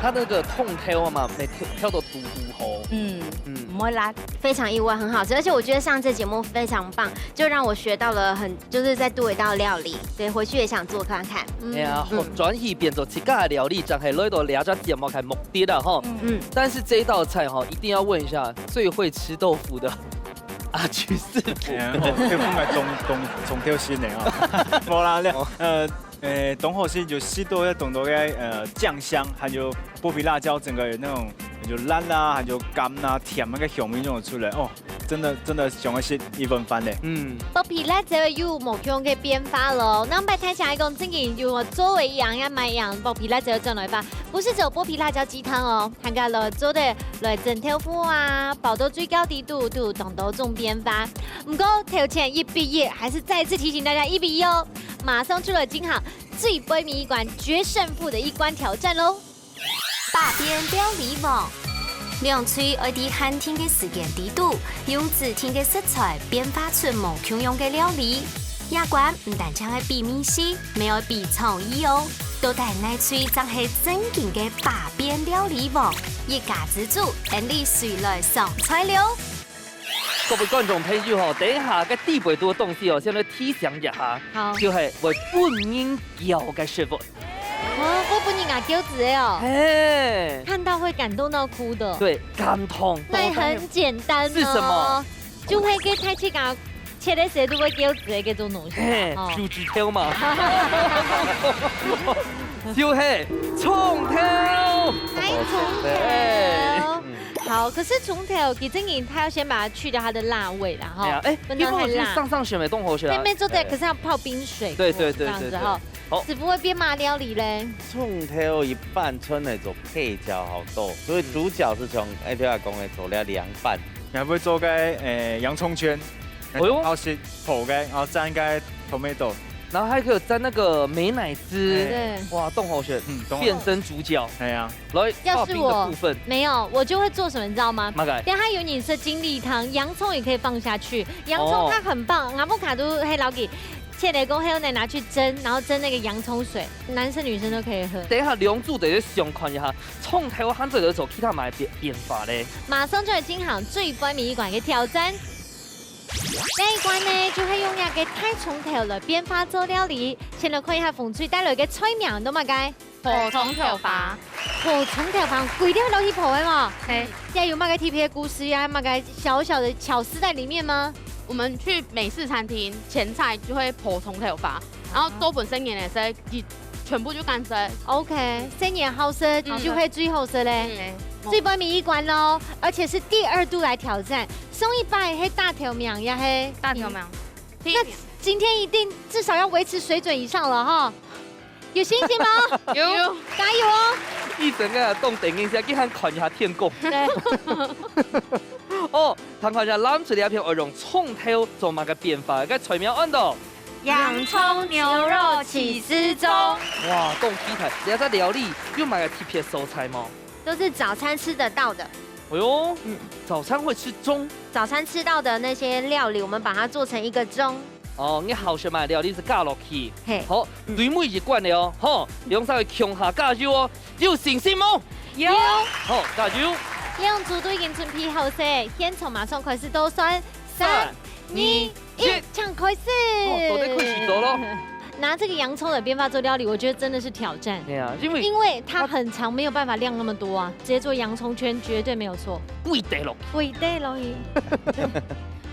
它那個蔥頭嘛，每條，條都堵堵好。嗯，嗯。毋會辣。非常意外，很好吃，而且我覺得上次節目非常棒，就讓我學到了很，就是再多一道料理，對，回去也想做看看。嗯。哎呀，嗯。轉去變做 自家个料理，正係來到這隻節目个目的啦吼。嗯。但是這一道菜吼，一定要問一下最會吃豆腐的阿菊師傅。哎呀，哦，豆腐嘛，當，當，當挑心的啊。無啦，呃，呃，當好食就食到該當多个，呃，醬香，還有剝皮辣椒，整個有那種有辣啦，還有甘啦、甜那個香味弄出來，哦， 真的，真的想要食一碗飯呢。嗯。剝皮辣椒又無共樣个變化咯。那麼大家來講，正經有做一樣也買一樣剝皮辣椒轉來吧。不是只有剝皮辣椒雞湯哦，還可以來做得來蒸豆腐啊，包到水餃底肚，都有當多種變化。不過頭前一比一，還是再次提醒大家一比一哦，馬上就來進行最尾一關決勝負的一關挑戰咯。 百變料理王。兩隊愛在限定个時間裡肚，用指定个食材變化出無共樣个料理。這關毋單淨愛比味緒，乜愛比創意哦。到底哪隊正係正經个百變料理王？一家之煮，𫣆俚隨來上菜了。 各位觀眾朋友吼，等一下該底背肚个東西哦，先來提醒一下，好。就係會分人噭个食物。哦，會分人家噭著个哦。嘿。看到會感動到哭的。對，感動。那很簡單哦。是什麼？就係該大自家切个時都會噭著个這種東西啊，嘿，哦。手指頭嘛。就係蔥頭。哎，蔥頭。嗯。 好，可是蔥頭，其實你它要先把它去掉它的辣味啦，哈。對啊，哎，不能太辣。一般都是上上選美動火選啊。妹妹做的，哎。可是要泡冰水過，對，對，對，這樣子哈。對，對。好。師傅會變麼料理嘞？蔥頭一般純來做配角好多，所以主角是從，哎，對啊，講的做了涼拌。你還會做個，哎，洋蔥圈，哎喲。然後是炒个，然後蘸個tomato。然後還可以蘸那個美乃滋。哎。對。哇，動火選，嗯，動火。變身主角。哎呀。 來，要是我，刨冰的部分。沒有，我就會做什麼，你知道嗎？麼个？等下有你說精力湯，洋蔥也可以放下去。洋蔥它很棒，哦。Avocado係摎佢切了過後呢，拿去蒸，然後蒸那個洋蔥水，男生女生都可以喝。等一下，兩組就想看一下，蔥頭還做得做其他麼个變，變化咧？馬上就來進行最尾一關个挑戰。這一關呢，就會用這個大蔥頭來變化做料理。先來看一下紅隊帶來个菜名，都麼个？ 烰蔥頭花。烰蔥頭花，歸條路去烰个嘛。嘿。這有麼个特別个故事呀？麼个小小的巧思在裡面嗎？我們去美式餐廳，前菜就會烰蔥頭花，然後做分細人仔个時候，佢全部就敢食。OK，細人仔好食，嗯。就係最好食咧。嗯。最尾一關咯，而且是第二度來挑戰。上一擺係打頭名，也係打頭名。那今天一定至少要維持水準以上了哈。 有信心嗎？有。加油哦！一陣間啊，當等一下，給他看一下天公。對。哦，他看一下，藍隊這片愛用蔥頭做麼个變化，該菜名安到？洋蔥牛肉起司盅。哇，當期待！這隻料理有麼个特別素材無？都是早餐吃得到的。哎呦，嗯早餐會吃盅。早餐吃到的那些料理，我们把它做成一个盅。哦，你好食个料理就加落去。嘿，好，嗯對每一關个哦，吼，兩儕共下加油哦，有信心無？有。好，加油！兩組都已經準備好勢，現場馬上開始倒算，三、二、一，請開始。哦，做得開始做咯。拿這個洋蔥的變法做料理，我覺得真的是挑戰，哎呀，因為因為它很長，沒有辦法量那麼多啊，直接做洋蔥圈絕對沒有錯。歸地落。對的，老姨。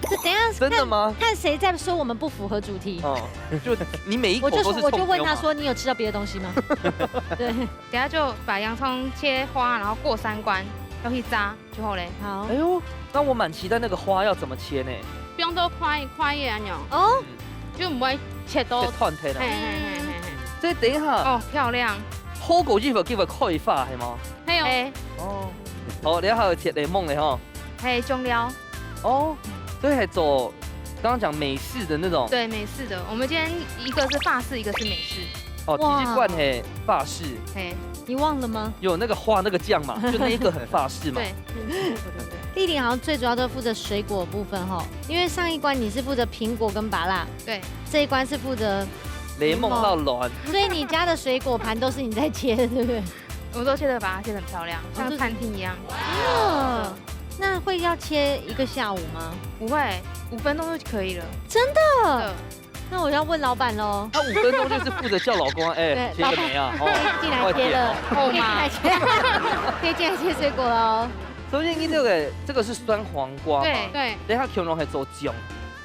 這等一下真的嗎？看，看誰在說我們不符合主題。哦，就你每一口我就说，都是我就问他蔥條嘛。说你有吃到別的東西嗎？對，等下就把洋蔥切花，然後過三關，要去炸就好嘞。好哎，呦，那我蠻期待那個花要怎麼切呢？放到寬寬个恁樣，哦，就毋會切到。切斷忒啦。嘿嘿嘿嘿嘿。所以等一下，哦，漂亮。好過以後叫佢開花係嗎？還有，哦，好，等一下還有切檸檬嘞吼。還有醬料。哦，所以還做剛剛講美式的那種。對，美式的。我們今天一個是法式，一個是美式。哦，哇第一罐係法式，嘿，你忘了嗎？有那個畫那個醬嘛，就那一個很法式嘛。對。麗麗好像最主要都負責水果的部分哈，因為上一關你是負責蘋果跟芭樂，對，這一關是負責，檸檬到卵，所以你家的水果盤都是你在切，對不對？我都切的，把它切得很漂亮，哦像餐廳一樣。嗯，那會要切一個下午嗎？不會，五分鐘就可以了。真的？嗯，那我要問老闆喽。他五分鐘就是負責叫老公，哎，對切了沒啊？哦，可以進來切了，快點哦。可以進來切，可以進來切水果了哦。首先，你這個這個是酸黃瓜嘛？對對，等一下可能還做醬，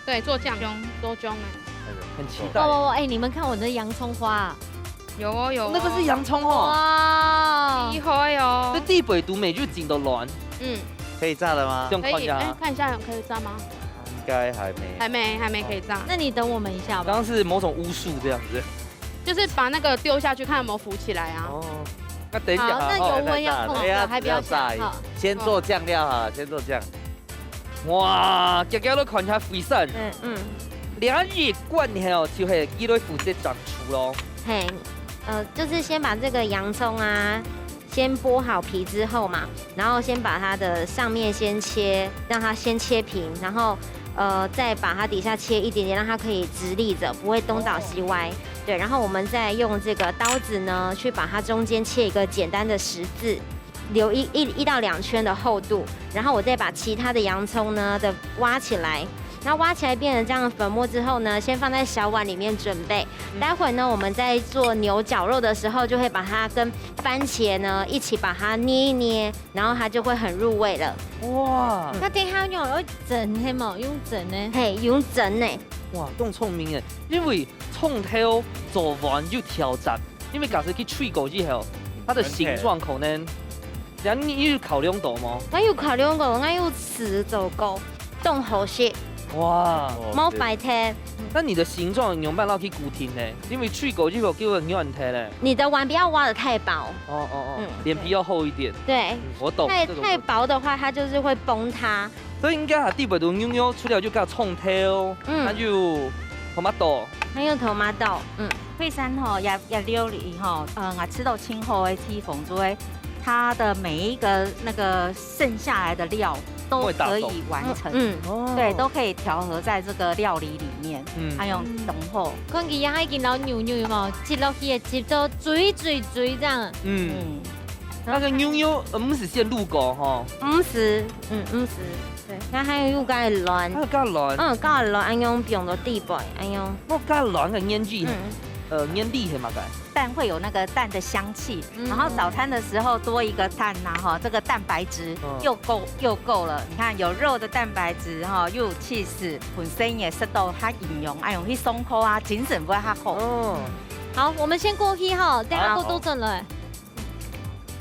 對，做醬，做醬哎。很期待哇。哇哇！哎，你們看我的洋蔥花啊，有哦有哦。那個是洋蔥哦，哇厲，害哦這。地北都美就緊到卵，嗯，可以炸了嗎？這樣可以，看一下啊，，哎看一下可以炸嗎？應該還沒。還沒，還沒可以炸。那你等我們一下吧。剛剛是某種巫術這樣子。就是把那個丟下去，看有沒有浮起來啊。哦，那等一下好，那哈，油溫要控制，哎呀還不要不要炸下哈。先做醬料好了，先做醬。哇，遽遽都看下飛散，嗯嗯，兩日慣後就係佢來負責掌廚咯。嘿，呃，就是先把這個洋蔥啊，先剝好皮之後嘛，然後先把它的上面先切，讓它先切平，然後呃再把它底下切一點點，讓它可以直立著，不會東倒西歪。對，然後我們再用這個刀子呢，去把它中間切一個簡單的十字。留一一一到兩圈的厚度，然後我再把其他的洋蔥呢再挖起來，然後挖起來變成這樣的粉末之後呢，先放在小碗裡面準備。待會呢，我們在做牛絞肉的時候，就會把它跟番茄呢一起把它捏一捏，然後它就會很入味了。哇那等一下用用蒸係無？用蒸呢？嘿，用蒸呢。哇，當聰明誒，因為蔥頭做完就調整，因為假設佢脆過之後，它的形狀可能，然後你有考量到嗎？我有考量過，我有試做過，當好食，哇，無壞忒。那你的形狀仰般去固定呢？因為脆過之後就會軟忒咧。你的碗不要挖得太薄，哦哦哦嗯，臉皮要厚一點。對，我懂，太這個我太薄的話，它就是會崩塌。所以應該下底背都牛肉，除了就加蔥頭，嗯還有tomato。還有tomato，嗯，惠珊吼，也也料理吼，呃，我吃到清后的地方，就會它的每一個那個剩下來的料都可以完成，嗯，哦對，都可以調和在這個料理裡面，嗯還有濃厚，看佢也已經老牛牛嘛，擠落去也擠到水水水這樣。嗯，嗯，那個牛肉，呃，毋係先滷過吼，毋係，嗯，毋係，對，該還有加卵還，有加卵，嗯，加卵，恁樣放到底背，恁樣，我加卵个原理，嗯，呃，原理係麼个？蛋會有那個蛋的香氣，嗯然後早餐的時候多一個蛋吶，哈，這個蛋白質嗯又夠又夠了。你看有肉的蛋白質哈，又有 cheese，本身也食到較營養，哎喲，去上課啊，精神會較好。哦，好，我們先過去哈，等下好都都轉來。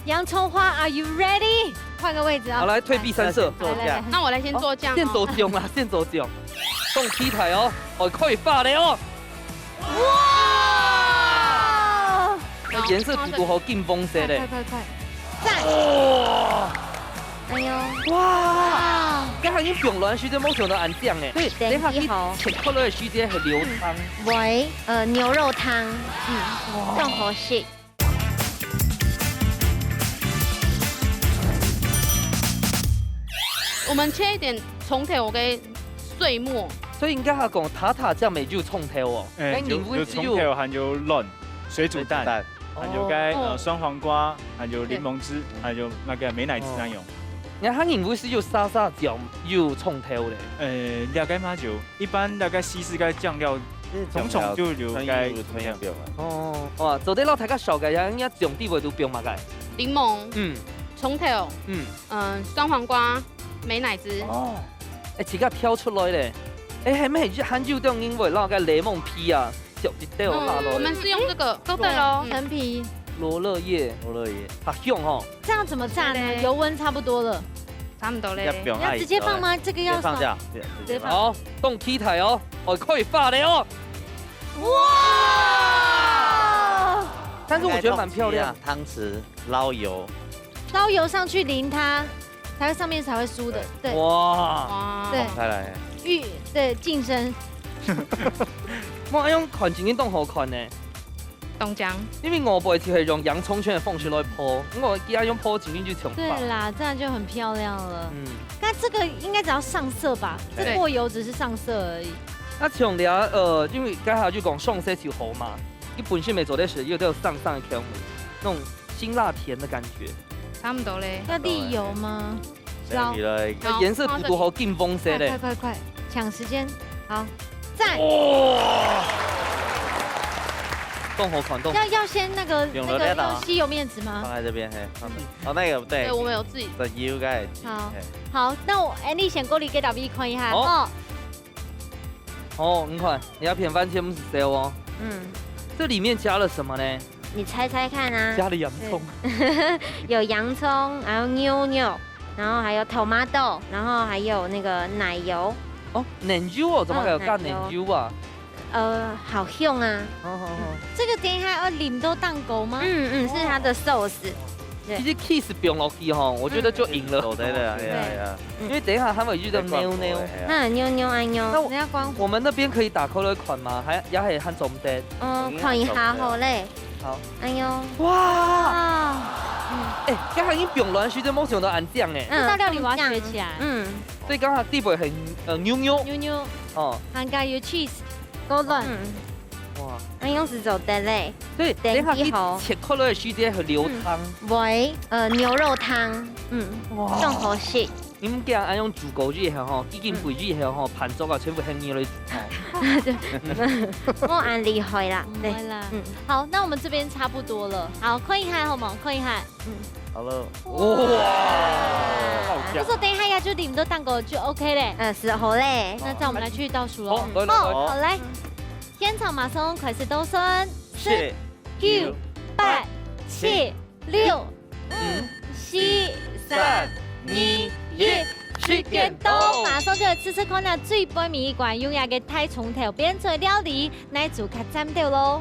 洋蔥花，Are you ready？換個位置啊。好，來退避三舍。來來來，那我來先做醬哦。先做醬啦，先做醬，放皮帶哦，哦，可以發了哦。哇！那顏色塗塗好金黃色快咧快。快快！哇哎呦，哇！剛才你放卵時節無想到恁靚誒，對等一下等一下哦你切開來時節係流湯。喂，呃，牛肉湯，嗯，當好食。我们切一点蔥頭个碎末。所以你刚才讲塔塔酱乜有蔥頭哦，哎，有，該你會係有有蔥頭，還有卵、水煮蛋，水煮蛋。還有該，哦。呃，酸黃瓜，還有檸檬汁，還有那個美乃滋那種。哦。你看你會係有沙沙醬，有蔥頭嘞。呃，了解嗎？就一般大概西式个醬料，通常就有該醬料。哦，哇，做得摎大家紹介一下，你醬底位都放麼个？檸檬，嗯。蔥頭，嗯。嗯，酸黃瓜，美乃滋。哦，哎，自家挑出來咧。哎，還沒還有種因為那個檸檬皮啊，小一兜下落。嗯，我們是用這個，都對咯。嗯。陳皮。羅勒葉。羅勒葉。好香哦。這樣怎麼炸呢？對嘞。油溫差不多了。差不多嘞。要不用你要直接放嗎？愛油了。這個要放。直接放這樣，對，直接放。直接放。好，動起台哦，我可以發了哦。哇！但是我覺得蠻漂亮。大概放幾樣，湯匙、撈油。撈油上去淋它，它上面才會酥的。對。對。哇！哇！對。放開來。欲，對，晉升。我用看真經當好看呢。當香。因為外背就係用洋蔥圈的方式來鋪，我今日用鋪真經就像吧。對啦，這樣就很漂亮了。嗯。那這個應該只要上色吧？對。這過油只是上色而已。那像你啊，呃，因為剛才就講上色就好嘛，你本身沒做的時候，有點上上的口味，那種辛辣甜的感覺。差不多嘞。要瀝油嗎？ 燒。該顏色塗塗好金黃色咧。快，快，快，快，搶時間。好，讚。哇！當好看，當好看。要，要先那個，用羅列達。那個用吸油面紙嗎？放在這邊，嘿，放著。哦，那個，對。對，我們有自己。這油該，好。嘿。好，那我，Andy先過來給大家看一下，好。哦。哦，你看，你那片番茄不是燒哦。嗯。這裡面加了什麼呢？ 你猜猜看啊。加了洋蔥。對。有洋蔥，然後牛肉，然後還有tomato，然後還有那個奶油。哦，奶油哦，怎麼還有加奶油啊？嗯，奶油。呃，好香啊。好，好，好。這個等一下要淋到蛋糕嗎？嗯，嗯，是它的sauce。對。其實cheese放落去吼，我覺得就贏了。嗯。做得了，哎呀，哎呀。對。嗯。因為等一下它會遇到牛肉。哎呀。嗯，牛肉，哎，牛。那我，等一下關火。我們那邊可以打開來看嗎？還，也還，還做不得。嗯，看一下好嘞。 好。哎喲。哇！哇。哎，剛才已經放落去，這目前都恁靚哎。嗯，這道料理我要學起來。嗯。所以剛才底背很，呃，牛肉。牛肉。哦。還加有cheese，夠嫩。嗯。哇。哎喲，係做得嘞。所以等一下去切開來的時間會流湯。嗯。會，呃，牛肉湯。嗯。哇。當好食。 你毋驚恁樣煮過以後吼，已經回以後吼，盤桌啊，全部係你來煮吼。對，無恁厲害啦，對。毋會啦。嗯。好，那我們這邊差不多了。好，看一下好無？看一下。嗯。好了。哇，好香。不是，等一下要就淋到蛋糕就OK嘞。嗯，係好嘞。那這樣我們來去倒數囉。好，來，來，來。哦，好，來。現場馬上開始倒算。十、九、八、七、 六、五、四、三、二、一，時間到！馬上就來試試看啊，最背尾一關，用這個大蔥頭變出來料理，哪一組較讚兜囉？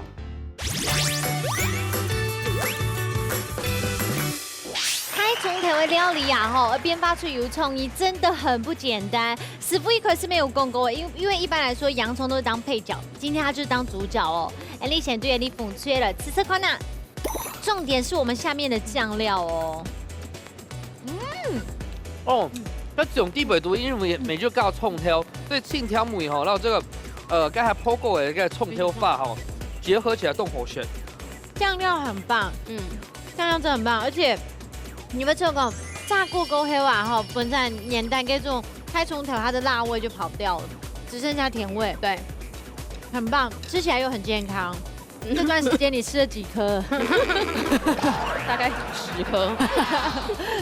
大蔥頭个料理啊，吼，愛變化出有創意，真的很不簡單。師傅一開始沒有講過，因，因為一般來說洋蔥都是當配角，今天它就是當主角哦。Andy先對Andy捧出來了，試試看啊。 重點是我們下面的醬料哦。嗯。哦，該醬底背肚因為乜有加蔥頭，所以青椒味吼，然後這個，呃，剛才烰過个該蔥頭花吼，結合起來當好食。醬料很棒，嗯，醬料真的很棒，而且你有沒有吃過炸過過後啊，吼，本身原本該種大蔥頭它的辣味就跑掉了，只剩下甜味。對，很棒，吃起來又很健康。 這段時間你吃了幾顆？大概十顆。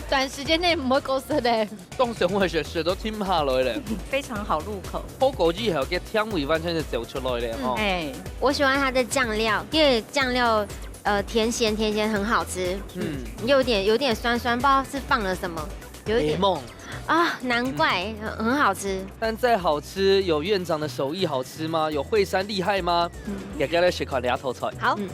短時間內毋會過食的。當生活食食都停毋下來咧。非常好入口。火鍋以後个甜味完全係走出來咧，嗯。吼。哎。我喜歡它的醬料，因為醬料，呃，甜鹹甜鹹很好吃，嗯。嗯，又有點，有點酸酸，不知道是放了什麼，有一點。檸檬。啊，難怪，嗯。很，很好吃。但再好吃，有院長的手藝好吃嗎？有惠珊厲害嗎？嗯。也跟他來試看這道菜。好。嗯。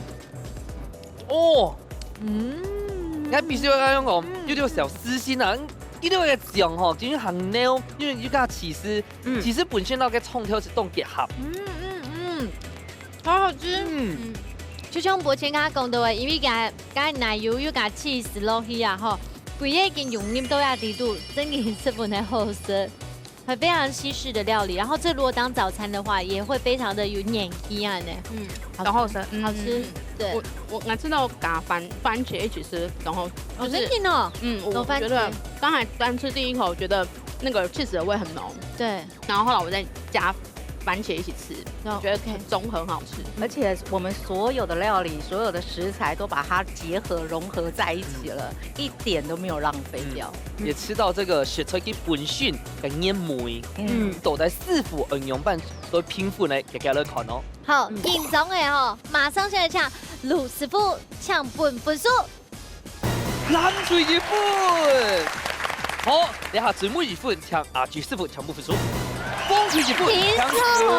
哦，嗯。該必須要恁樣講，嗯。有點小私心啊，因為該醬吼，真係還濃，因為又加起司，嗯。起司本身摎該蔥頭係當結合。嗯，嗯，嗯，好好吃。嗯。嗯。就像伯謙剛剛講的，因為該，該奶油又加起司落去啊，吼，佢已經融入到這裡肚，真的十分的好食，很非常西式的料理。然後這如果當早餐的話，也會非常的有年紀啊呢。嗯，然後是，嗯好吃，对，我我我吃到加番番茄一起吃，然后哦，就是真的哦，嗯，我有番茄我觉得刚才单吃第一口，我觉得那个 cheese 的味很浓，对，然后后来我再加番茄一起吃，哦我觉得 OK 中和很好吃。而且我们所有的料理，所有的食材都把它结合融合在一起了，一点都没有浪费掉。也吃到這個食材佢本身个原味，嗯，到底師傅愛仰般來評分呢？大家來看哦。好，緊張的吼，馬上先來請盧師傅請分分數。藍隊一分。好，這下最尾一分，請阿志師傅請分分數。紅隊一分，停請手。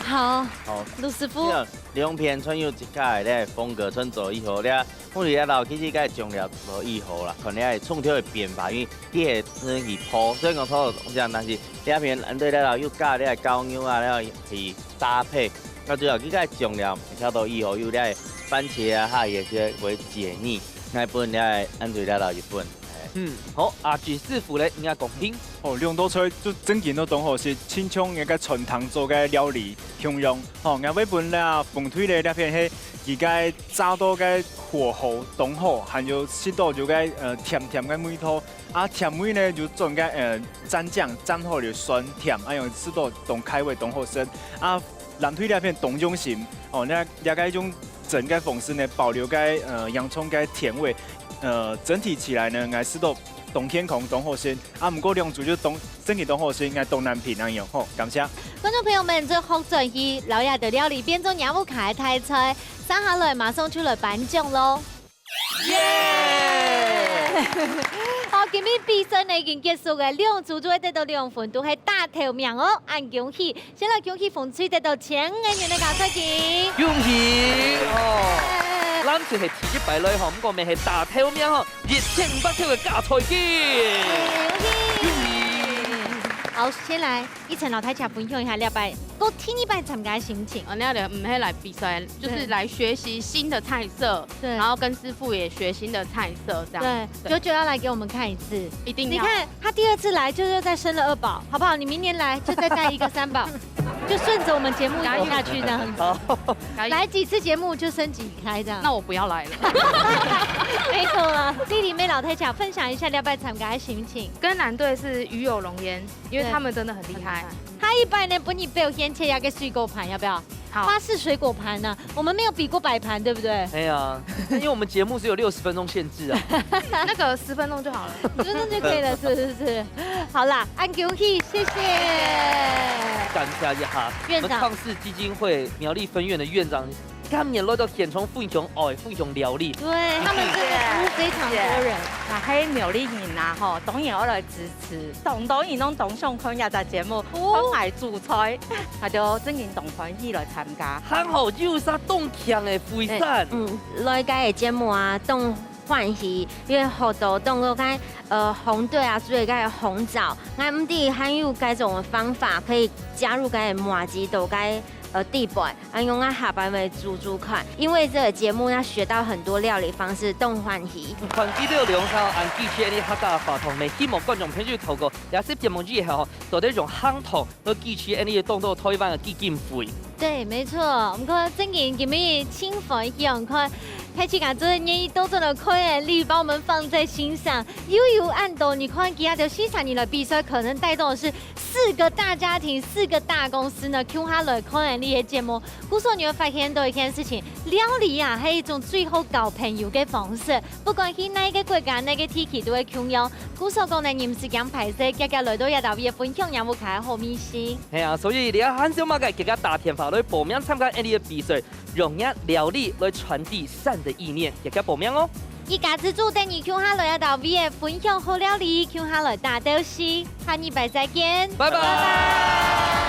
好，好，盧師傅這，兩片全有一个咧風格，全做以後咧，我哋一路其實个醬料做以後啦，可能愛創造个變化，因為佢係去烰，所以講烰到當香，但是這片人對咧又加咧个高油啊，咧去搭配，到最後佢个醬料調到以後有咧番茄啊，還有一些為解膩，那一分咧，俺對咧一分。嗯，好，阿志師傅咧，應該公平。哦，兩道菜就正經都當好食，親像該个餐廳做个料理共樣。吼，𠊎會分啦，紅隊咧這片係佢个炸到个火候當好，還有食到有个呃甜甜个味道。啊，甜味呢就轉个呃蘸醬，蘸好了酸甜，哎喲，食到當開胃，當好食。啊，藍隊這片當用心，哦，那這个用蒸个方式呢，保留个呃洋蔥个甜味，呃，整體起來呢，𠊎食到當健康，當好食。啊，毋過兩組就當真个當好食，應該當難評恁樣吼。感謝。觀眾朋友們，這學轉去老爺的料理變做若屋下个大菜，接下來馬上就來頒獎咯。好，今日比賽呢已經結束了，兩組就會得到兩分，都係打頭名哦，恁恭喜！先來恭喜紅隊得到千元个加菜金。恭喜哦！藍隊係第一擺來吼，毋過乜係打頭名吼，一千五百塊个加菜金。恭喜！好，先來一晨老太姐分享一下這擺，過第二擺參加个心情。啊，那个毋是來比賽，就是來學習新的菜色，對然后跟師傅也學新的菜色，這樣。對，久久要來給我們看一次。一定要。你看他第二次來，就是再生了二寶，好不好？你明年來就再帶一個三寶，就順著我們節目走下去這樣子。好，加油來幾次節目就升級開這樣。那我不要來了。沒錯啊，麗麗妹老太姐分享一下這擺參加个心情。跟藍隊是與有榮焉，因為對他們真的很厲害。下一擺呢，分你表現這個水果盤，要不要？好花式水果盤呢，我們沒有比過擺盤，對不對？哎呀，因為我們節目只有六十分鐘限制啊。那個十分鐘就好了。十分鐘就可以了，是不是？好啦，恁恭喜，謝謝。感謝一下，院長我們創世基金會苗栗分院的院長，今年來到現場分享愛、分享料理。對，他們真的服務非常多人。那還有苗栗人啊，吼，當然要來支持，當當然攏當想看這隻節目，哦看𠊎煮菜，𠊎就真正當歡喜來參加。還好有啥當強的回聲。嗯，來个節目啊，當歡喜，因為學到當多个呃紅隊啊，做个紅棗，𠊎毋知還有該種方法可以加入該麻糬到該呃底背，恁樣啊下擺會煮煮看。因為這個節目，那學到很多料理方式，當歡喜。團結了兩條，恁支持𠊎等客家話筒，也希望觀眾朋友透過這些節目以後，做得用行動來支持𠊎等當多台灣个基金會。對，沒錯。毋過正經今日真歡喜哦，看大自家真願意多做了開眼力，把我們放在心上。又有恁多，你看，其他就四十人來比賽，可能帶動的是四個大家庭、四個大公司呢，共下來看𠊎等个節目。故所你會發現到一件事情，料理啊，係一種最好交朋友个方式。不管去哪個國家、哪個地區，都會共樣。故所講呢，你毋使驚敗勢，遽遽來到這搭位分享，也有開好味緒。係啊，所以你還想麼个，遽遽打電話來報名參加𠊎等个比賽，用若料理來傳遞善的意念，遽遽報名哦。一家之煮等你共下來這搭位分享好料理，共下來打鬥敘，下禮拜再見。拜拜。